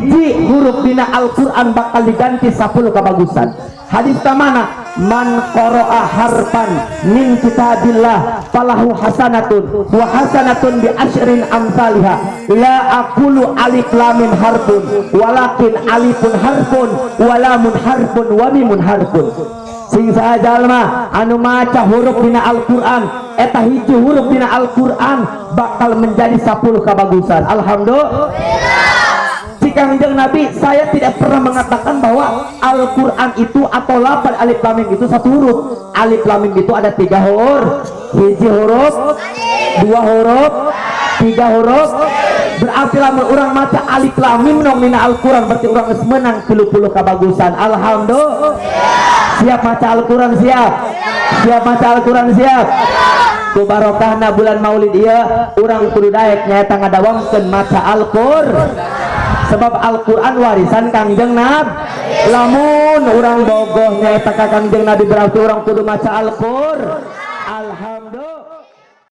Hiji huruf dina Al-Quran bakal diganti 10 kebagusan. Hadis mana? Man qara'a harfan min kitabillah falahu hasanatun wa hasanatun bi asyrin amsalha. La aqulu alif lam mim harfun, walakin alifun harfun wa lamun harfun wa mimun harfun. Sing saha jalma anu maca huruf dina Al-Quran, eta hiji huruf dina Al-Quran bakal menjadi 10 kebagusan. Alhamdulillah. Kangjeng Nabi, saya tidak pernah mengatakan bahwa Al-Quran itu atau lafal alif lam mim itu satu huruf. Alif lam mim itu ada tiga huruf. Hiji huruf, dua huruf, tiga huruf. Berarti lamun urang maca alif lam mim nong dina Al-Quran, berarti urang geus menang 30 kebagusan. Alhamdulillah. Siap maca Al-Quran? Siap? Siap maca Al-Quran? Siap? Ku barokahna bulan Maulid ieu, urang kudu daek nyaeta ngadawamkeun maca Al-Quran, sebab Al-Quran warisan Kangjeng Nabi. Lamun urang bogoh nyaeta ka Kangjeng Nabi, berarti urang kudu maca Al-Quran. Alhamdulillah.